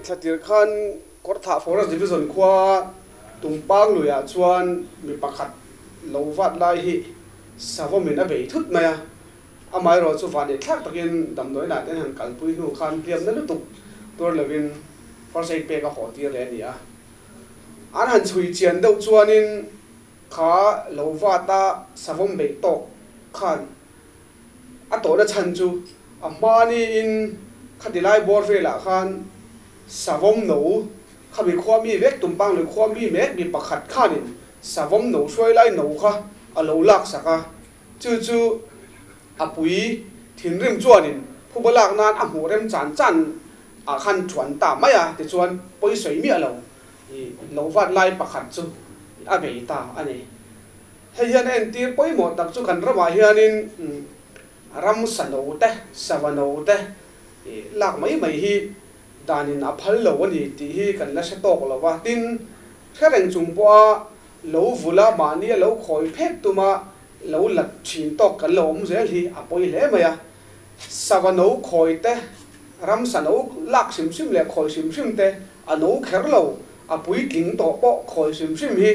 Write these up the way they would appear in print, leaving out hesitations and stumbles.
Thlatir khan Kawrthah Forest Division khua Tumpang luiah chuan mi pakhat lo vat lai hi savawmin a bei thut mai a, amaherawh chu vanneih thlak takin damdawiinah te an han kalpui hnu khan hliamna lutuk tuar lovin first aid pek a haw tir leh a ni a. An han chhui chian deuh chuanin kha lo vata savawm beih tawk khan A tawhna chhan chu a hmaniin khati lai bawr velah khan savawm no, khami khua mi vek tumpang leh khua mi mek mi pakhat khanin savawm no hruai lai no kha a lo laksak a, chu chu a pui thinrim chuanin phuba lak nan a hmuh rem chan chan ah khan thuan ta mai a, tichuan pawi sawi miah lo i lo vat lai pakhat chu a bei ta a ni. Hei hian a entir pawimawh tak chu kan ramah hianin ram sano te, sava no te lak mai mai hi danin a phal lo a ni tih hi kan la hre tawk lo va. Tin, hre reng chung pawha lo vula mahnia lo khawi phet tuma lo la thin tawk kan lo awm zel hi a pawi hle mai a. Sava no khawi te, ram sano lak hrim hrim leh khawi hrim hrim te a no kher lo, a puitling tawh pawh khawi hrim hrim hi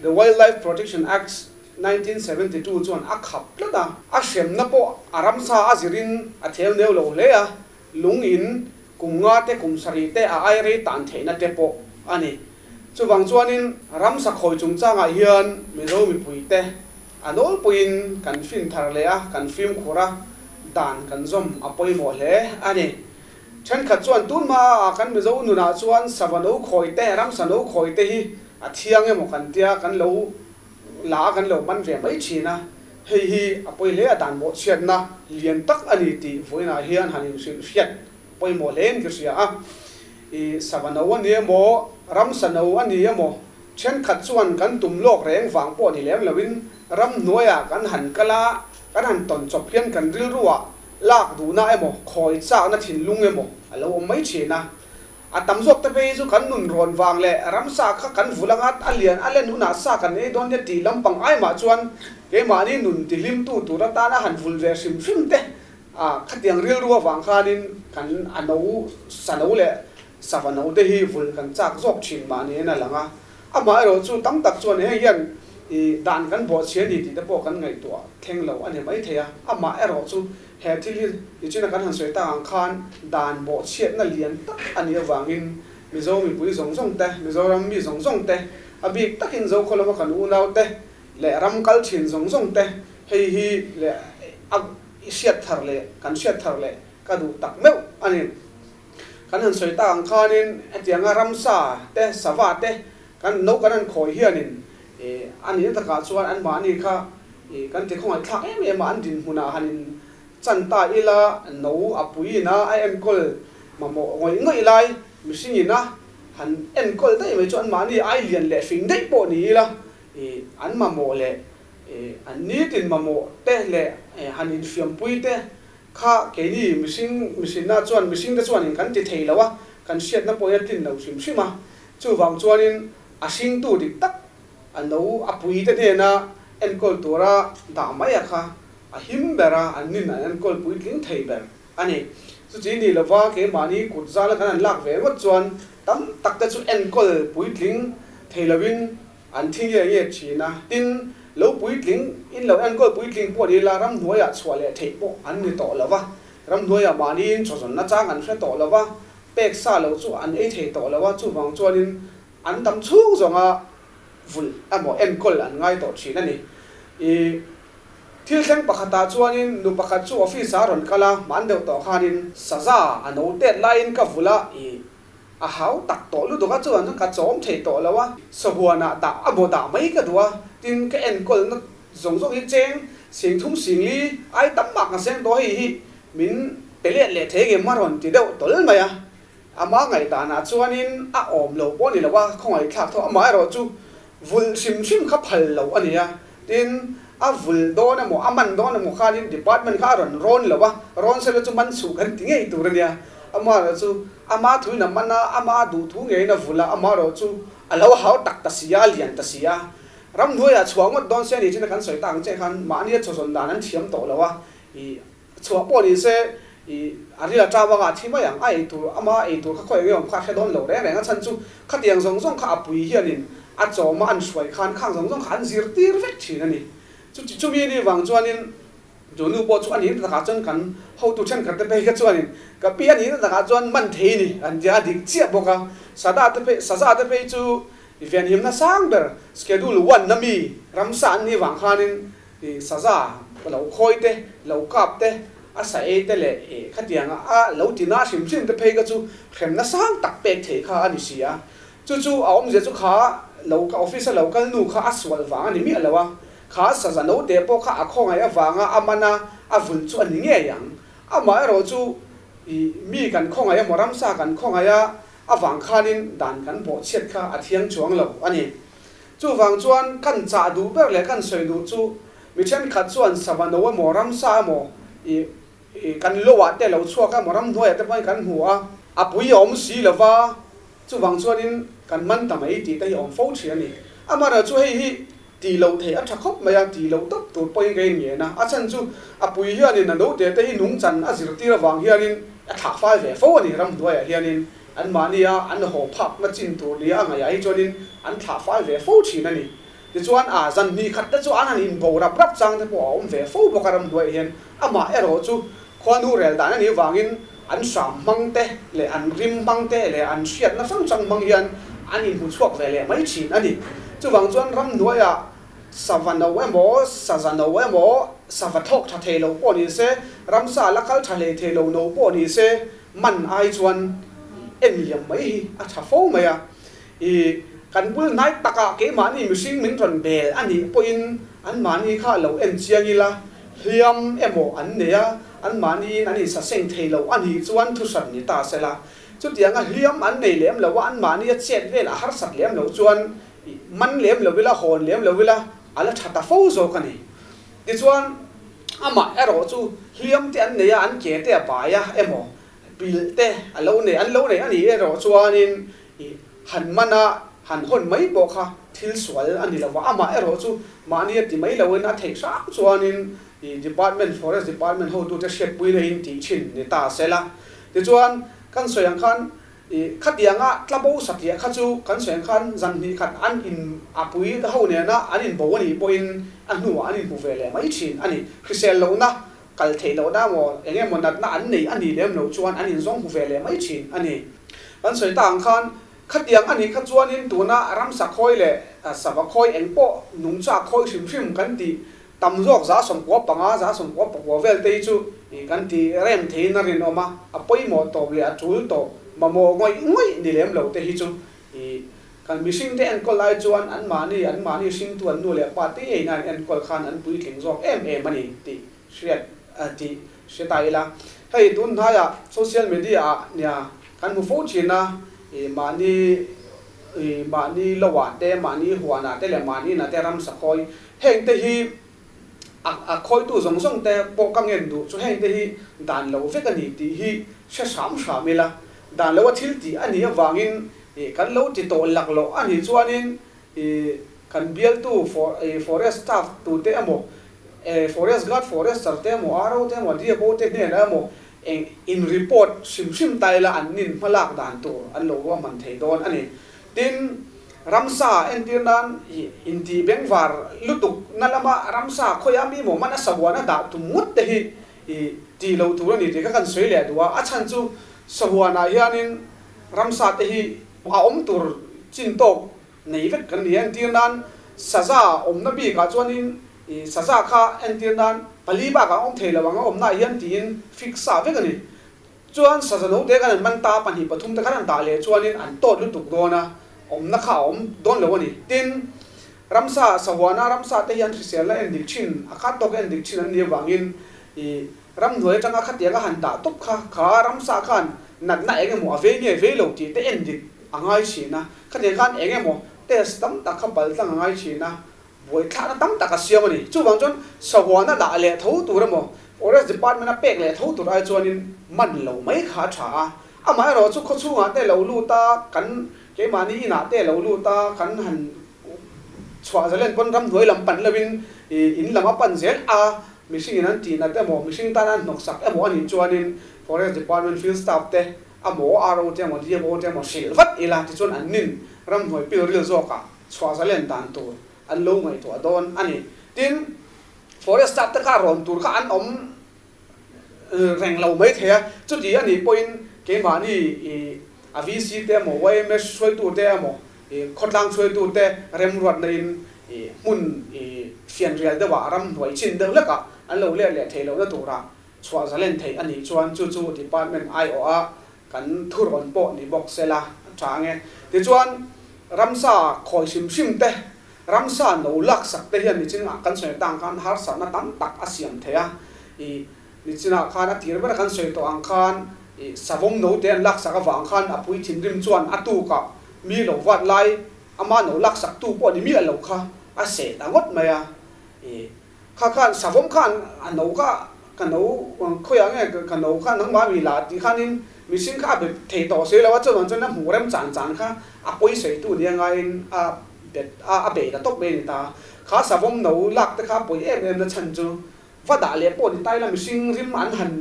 The Wildlife Protection Act 1972 chuan a khap tlat a, a hremna pawh a ramsa a zirin a thel neu lo hle a, lung in kum nga te kum sarih te a ai rei tan theihna te pawh a ni. Chuvang chuanin ramsa khawi chungchangah hian Mizo mipuite a nawlpuiin kan fin thar leh a, kan fimkhur a, dan kan zawm a pawimawh hle a ni. Thenkhat chuan tun hma a kan Mizo nunah chuan sava no khawi te, ramsa no khawi te hi A thiang emaw kan tia kan lo la a kan lo man ve mai thin a, hei hi a pawi hle a dan bawhchhiatna lian tak a ni tih vawiinah hian han inhrilh hriat pawimawh hle in ka hria a. I sava no a ni emaw, ramsa no a ni emaw, thenkhat chuan kan tum lawk reng vang pawh ni lem loin ramhnuaiah kan han kal a, kan han tawn chawp hian kan rilruah lak duhna emaw, khawi chakna thinlung emaw a lo awm mai thin a. A tam zawk te phei hi chu kan nun rawn vang leh ramsa kha kan vul anga a lian a len hunah sa kan ei dawn nia tih lampang ai mah chuan keimahni nun tihlimtu tur atana han vul ve hrim hrim te a khatiang rilru avang khanin kan a no sa no leh sava no te hi vul kan chak zawk thin mah niin a lang a. Amaherawh chu tam tak chuan heng hian i dan kan bawhchhia ni tih te pawh kan ngaihtuah thleng lo a ni maithei a. Amaherawh chu He thil hi nichina kan han sawi tak ang khan dan bawhchhiatna lian tak a nih avangin Mizo mipui zawng zawng te, Mizoram mi zawng zawng te, a bik takin Zokhaw lama kan unau te leh ram kal thin zawng zawng te hei hi leh a hriat thar leh kan hriat thar leh ka duh tak meuh a ni. Kan han sawi tak ang khanin hetianga ramsa te, sava te kan no kan han khawi hianin a nihna takah chuan anmahni kha kan ti khawngaihthlak em em a, an dinhmunah han in chan ta ila no a puiin a, a enkawl mamawh ngawih ngawih lai mihringin a han enkawl daih mai chu anmahni ai lian leh fing daih pawh ni ila an mamawh leh an nitin mamawh te leh han infiampui te kha keini mihring mihrinna chuan mihringte chuanin kan ti thei lo a, kan hriatna pawhin a tlin lo hrim hrim a, chuvang chuanin A hringtu dik tak a no a puite hnena enkawl tura dah mai a kha a him ber a, an nin an enkawl puitling thei ber a ni. Chuti ni lova keimahni kut zala kan han lak ve ngawt chuan tam tak te chu enkawl puitling thei lovin an thi nge nge thin a. Tin, lo puitling in lo enkawl puitling pawh ni ila ramhnuaiah chhuah leh theih pawh an ni tawh lova, ramhnuaiah mahniin chawzawnna chang an hre tawh lova, Pek sa lo chu an ei thei tawh lo a, chuvang chuanin an dam chhung zawnga vulh emaw enkawl an ngai tawh thin a ni. I thil thleng pakhatah chuanin nu pakhat chu office ah a rawn kal a, hman deuh tawh khanin saza a no tet laiin ka vulh a, i a hau tak tawh lutuk a, chuvang chuan ka chawm thei tawh lo a, sahuanah dah a maw dah mai ka duh a, tin ka enkawlna zawng zawng hi cheng sing thum sing li ai tam mah ka seng tawh hei hi Min pe let leh thei nge ma rawn ti deuh tawl mai a, ama ngaihdanah chuanin a awm lo pawh a ni lo a, khawngaihthlak tho amaherawhchu vulh hrim hrim kha phal lo a ni a, tin a vulh dawn emaw a man dawn emaw khanin department kha a rawn rawn lo a, rawn sela chu man chhuh kan ti ngei tur a nia, amaherawhchu ama thuin a man a, ama duhthu ngeiin a vulh a, amaherawhchu a lo hau tak ta si a, a lian ta si a, ramhnuaiah chhuah ngawt dawn se a ni thin a kan sawi tak ang che khan mahnia chawzawn dan an thiam tawh lo a, I chhuah pawh ni se I a ril a ṭam anga a thi mai ang, a ei tur ama ei tur kha khawi eng emaw kha a hre dawn lo reng reng a chhan chu khatiang zawng zawng kha a pui hianin a chawma an hruai khan khang zawng zawng kha an zirtir vek thin a ni. Chuti chumi ni vang chuanin chu nu pawh chu a nih takah chuan kan hotu thenkhat te phei kha chuanin ka pi a nih takah chuan man thei ni an tia a dik chiah bawk a, sada te phei saza te phei chu venhimna sang ber schedule one na mi ramsa an nih vang khanin I saza lo khawi te, lo kap te, a sa ei te leh i khatiang a lo ti na hrim hrim te phei kha chu hremna sang tak pek thei kha a ni si a. Chu chu a awmzia chu kha lo ka office a lo kal nu kha a sual vang a ni miah lo a, kha saza no te pawh kha a khawngaih avanga a man a, a vul chu a ni ngei ang. Amaherawh chu i mi kan khawngaih a maw ramsa kan khawngaih a avang khanin dan kan bawhchhiat kha a thiang chuang lo a ni. Chuvang chuan kan chah duh ber leh kan sawi duh chu mi thenkhat chuan sava no emaw ramsa emaw ih ih kan lo ah te lo chhuak emaw ramhnuai ah te pawhin kan hmu a, a pui a awm si lo va, chuvang chuanin kan man ta mai tih te hi a awm fo thin a ni. Amaherawhchu chu hei hi tih loh theih a tha khawp mai a, tih loh tawp tur pawhin ka inngen a, a chhan chu a pui hianin a note te hi nungchan a zirtir avang hianin a thlak fai ve fo a ni ramhnuai ah hianin. An mahnia an haw phakna chin tur nia a ngaihah hi chuanin an thlah fai ve fo thin a ni. Tichuan a zan hnih khat te chu an han inbo rap rap chang te pawh a awm ve fo bawk a ramhnuaiah hian. Amah erawh chu khuanu rel dan a nih vangin an hram hmang te leh an rim hmang te leh an hriatna hrang hrang hmang hian an inhmu chhuak ve leh mai thin a ni. Chuvang chuan ramhnuaiah sava no emaw, saza no emaw, sava thlawk tha thei lo pawh ni se, ramsa la kal tha hlei thei lo no pawh ni se, Man ai chuan en liam mai hi a tha fo mai a, i kan bul hnai takah keimahni mihring min rawn bel a nih pawhin anmahni kha lo en chiang ila, hliam emaw an nei a, anmahniin an insaseng thei lo a nih chuan thuhran ni ta sela. Chutianga hliam an nei lem lo a, anmahni a chet vel a harsat lem loh chuan i man lem lo ila, hawn lem lo ila, a la tha ta fo zawk a ni. Tichuan, amah erawh chu hliam te an nei a, an ke te a bai a emaw, pilh te a lo nei, an lo nei a nih erawh chuanin ih han man a, han hawn mai pawh kha thil sual a ni lo va, amah erawh chu mahni a ti mai loin a theih hram chuanin ih department, forest department hotute hriatpuina in tih thin ni ta sela. Tichuan, kan sawi ang khan I khatianga tlabo satliah kha chu kan sawi ang khan zan hnih khat an in a pui ho nena an in bo a nih pawhin a hnuah an inhmu ve leh mai thin a ni. Hrisel lohna, kal theih lohna emaw eng emaw natna an nei a nih lem loh chuan an inzawng hmu ve leh mai thin a ni. Kan sawi ta ang khan khatiang a nih kha chuanin tuna ramsa khawi leh sava khawi eng pawh nungcha khawi hrim hrim kan tih Tam zawk 95, 99 vel te hi chu kan ti rem theiin a rinawm a, a pawimawh tawp leh a tul tawp mamawh ngawih ngawih ni lem lo te hi chu kan mihring te enkawl lai chuan anmahni anmahni hringtu an nu leh pa te ngeiin an enkawl khan an puitling zawk em em a ni tih hriat tih hre ta ila. Hei tun hnaiah social media ah nia kan hmu fo thin a, mahni mahni lo ah te mahni huan ah te leh mahni inah te ramsa khawi Heng te hi a a khawitu zawng zawng te pawh ka ngen duh chu heng te hi dan lo vek a ni tih hi hre hram hram ila, dan lo a thil tih a nih avangin ih kan lo ti tawh lak loh a nih chuanin ih kan bialtu for ih forest staff tute emaw eh forest guard forester te emaw RO te emaw DFO te hnenah emaw eng in report hrim hrim ta ila an nin hmalak dan tur an lo ruahman thei dawn a ni. Tin, ramsa entir nan i intih bengvar lutuk na lama ramsa khawiah mi maw man a sahuan a dah tum ngawt te hi i tih loh tur a ni tih kha kan sawi leh duh a. A chhan chu sahuanah hianin ramsa te hi a awm tur chin tawk nei vek kan ni a. Entir nan saza awmna bikah chuanin i saza kha entir nan pali bakah a awm thei lo ang a awmnaah hian tiin fix sa vek a ni. Chuan saza note khan an man ta, pahnih pathum te khan an dah leh chuanin an tawt lutuk dawn a, awmna kha a awm dawn lo a ni. Tin, ramsa, sahuana ramsa te hi an hriselna en dik thin, a khat tawk en dik thin an nih avangin ih ramhnuai atanga khatianga han dah tawp kha, kha ramsa khan natna eng emaw a vei nge vei lo tih te en dik a ngai thin a, khatiang khan eng emaw test tam tak kha pal tlang a ngai thin a, Buaithlakna tam tak a siam a ni. Chuvang chuan sahuana dah leh tho tur emaw, Forest Department a pek leh tho tur ai chuanin man lo mai kha a tha a. Amaherawhchu khawchhungah te lo lut a, kan keimahni inah te lo lut a, kan han chhuah zalen pawn ramhnuai lam pan loin in lam a pan zel a, mihringin an tihnat emaw, mihring tan an hnawksak emaw a nih chuanin Forest Department field staff te emaw RO te emaw DFO te emaw hrilh vat ila tichuan an nin ramhnuai pil ril zawkah chhuah zalen dan tur an lo ngaihtuah dawn a ni. Tin, Forest staff te kha rawn tur kha an awm reng lo mai thei a, chuti a nih pawhin keimahni i a VC te emaw YMS hruaitu te emaw i khawtlang hruaitu te remruatna in i hmun i fianrial deuh ah ramhnuai chin deuh hlek ah an lo let leh thei lohna tura chhuah zalen theih a nih chuan chu chu department aiawh a kan thurawn pawh ni bawk sela a tha ang e. Tichuan ramsa khawi hrim hrim te Ramsa no laksak te hian nichinah kan sawi atang khan harsatna tam tak a siam thei a, i nichinah khan a tir ber kan sawi tawh ang khan i savawm no te an laksak avang khan a pui thinrim chuan a tukah mi lo vat lai ama no laksak tu pawh ni miah lo kha a seh ta ngawt mai a, i kha khan savawm khan a no kha ka no khawiah nge ka no kha nangmah mi la tih khanin mihring kha a be thei tawh si lo a, chuvang chuan a hmuh rem chan chan kha a pawisawitu nia ngaiin a. Bet a a bei ta tawp mai a ni ta. Kha savawm no lak te kha pawi em em na chhan chu va dah leh pawh ni ta ila mihring rim an han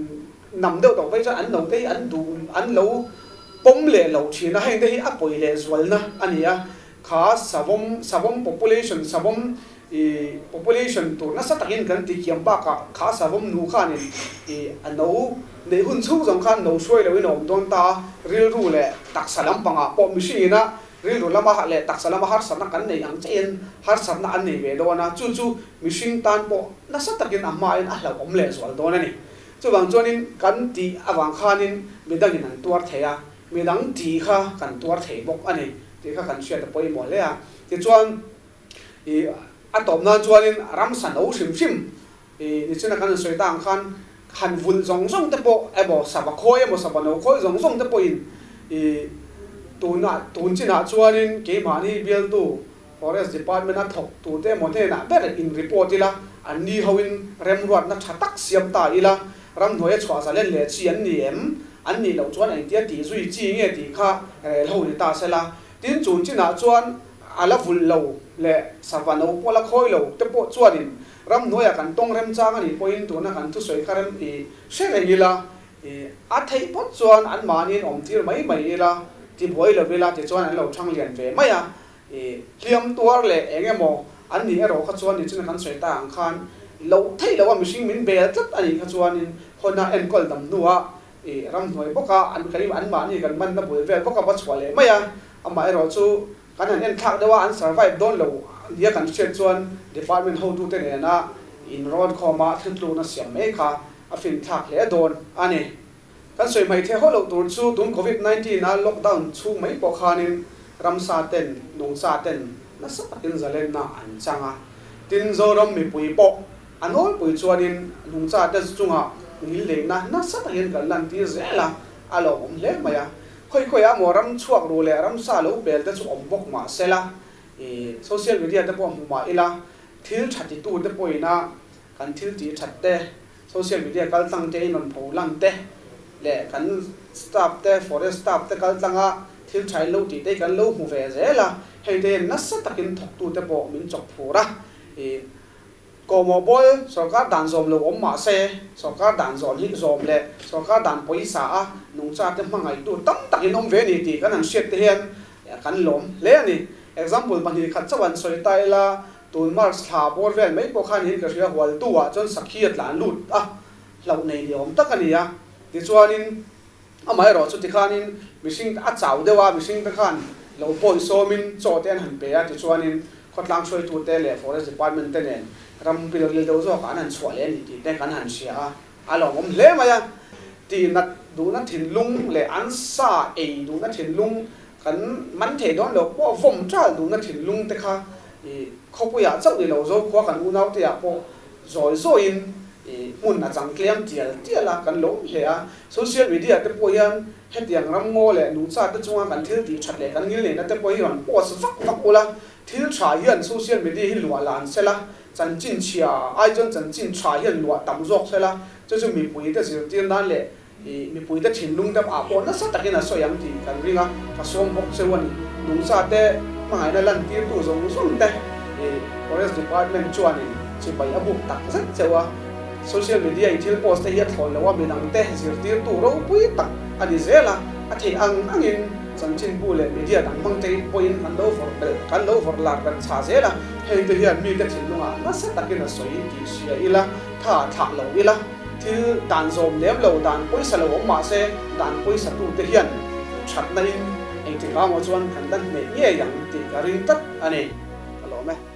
nam deuh tawh phei chuan an no te hi an duh an lo pawm leh lo thin a, heng te hi a pawi leh zualna a ni a. Kha savawm savawm population savawm ih population tur nasa takin kan ti kiam bakah kha savawm nu khanin ih a no neih hun chhung zawng khan no hruai loin a awm dawn ta a, rilru leh taksa lampangah pawh mihringin a Rilru lama leh taksa lama harsatna kan nei ang chiahin harsatna an nei ve dawn a, chu chu mihring tan pawh nasa takin a hmain a hlauhawm lehzual dawn a ni. Chuvang chuanin kan tih avang khanin midangin an tuar thei a, midang tih kha kan tuar thei bawk a ni tih kha kan hriat a pawimawh hle a. Tichuan, ih a tawp nan chuanin ramsa no hrim hrim ih nichina kan han sawi ta ang khan han vulh zawng zawng te pawh emaw sava khawi emaw sava no khawi zawng zawng te pawhin ih tunah tun chinah chuanin keimahni bialtu Forest Department a thawk tute emaw hnenah ber in report ila an ni hoin remruatna tha tak siam ta ila ramhnuaia chhuah zalen leh chi an ni em an nih loh chuan engtia tih zui chi nge tih kha rel ho ni ta sela tin chun chinah chuan a la vulh lo leh sava no pawh la khawi lo te pawh chuanin Ramhnuaiah kan tawng remchang a nih pawhin tuna kan thusawi kha rem i hre reng ila, i a theih phawt chuan anmahniin awm tir mai mai ila, ti buai lo ila tichuan an lo thang lian ve mai a, i hliam tuar leh eng emaw an nih erawh kha chuan nichina kan sawi ta ang khan loh theih loh a mihring min bel tlat a nih kha chuanin hawna enkawl dam hnuah i ramhnuai bawka an kan anmahni kan manna bul vel bawka va chhuah leh mai a, amaherawhchu Kan han en thlak deuh a, an survive dawn lo nia kan hriat chuan department hotute nena inrawn khawma thiltlukna siam mai kha a finthlak hle dawn a ni. Kan sawi hmaih theih hawh loh tur chu tun Covid 19 a lockdown chhung mai pawh khanin ramsa ten, nungcha ten nasa takin zalenna an chang a. Tin, Zoram mipui pawh a nawlpui chuanin nungcha te chungah ngilneihna nasa takin kan lantir zel a, a lawmawm hle mai a. Khawi khawi ah maw ram chhuak ru leh ramsa lo pel te chu awm bawk mah sela, i social media te pawh hmu mah ila, thil tha ti tu te pawhin a kan thil tih that te, social media kal tlang te in rawn pho lan te leh kan staff te, forest staff te kal tlang a thil tha in lo tih te hi kan lo hmu ve zel a, hei te hian nasa takin thawk tu te pawh min chawk phur a, i. Kawhmawh bawl sawrkar dan zawm lo awm mah se, sawrkar dan zawn hi zawm leh sawrkar dan pawisa a nungchate hmangaihtu tam tak in awm ve a ni tih kan han hriat te hian kan lawm hle a ni. Example 2 khat chauh an sawi ta ila, tun March thla bawr vel mai pawh khan in ka hria hualtu ah chuan sakhi a tlan lut a, hlauh nei ni awm tak a ni a. Tichuanin amaherawh chu tikhanin mihring a chau deuh a, mihring te khan lo pawi sawmin chaw te an han pe a, tichuanin Khawtlang hruaitute leh Forest Department te nen ram pil ril deuh zawkah an han chhuah leh a ni tih te kan han hria a, a lawmawm hle mai a. Tihnat duhna thinlung leh an sa ei duhna thinlung kan man thei dawn loh pawh vawm ṭal duhna thinlung te kha i khawpuiah chauh ni lo Zokhua kan unaute ah pawh zawi zawiin i hmun a chang tlem tial tial a, kan lawm hle a. Social media te pawh hian Hetiang ramngaw leh nungcha te chunga kan thil tih that leh kan ngilneihna te pawh hi rawn post vak vak ula, thil tha hian social media hi luah lan sela, chanchin chhia ai chuan chanchin tha hian luah tam zawk sela, chu chu mipui te zirtir nan leh ih mipui te thinlung te ah pawh nasa takin a sawi ang tih kan ring a, ka sawm bawk cheu a ni. Nungcha te hmangaihna lantirtu zawng zawng te ih Forest Department chuanin chibai a buk tak zet cheu a. Social media in thil post te hi a thlawn lo a, midangte zirtirtu ropui tak a ni zel a, a theih ang angin chanchinbu leh media dang hmang te pawhin kan lo vawrh belh, kan lo vawrh lar belh chha zel a, heng te hian mite thinlungah nasa takin a sawi tih hria ila, tha thlah lo ila, thil dan zawm lem lo, dan pawisa lo awm mah se, dan pawisa tute hian thatna in engtikah maw chuan kan la hneh ngei ang tih ka ring tlat a ni. Ka lawm e.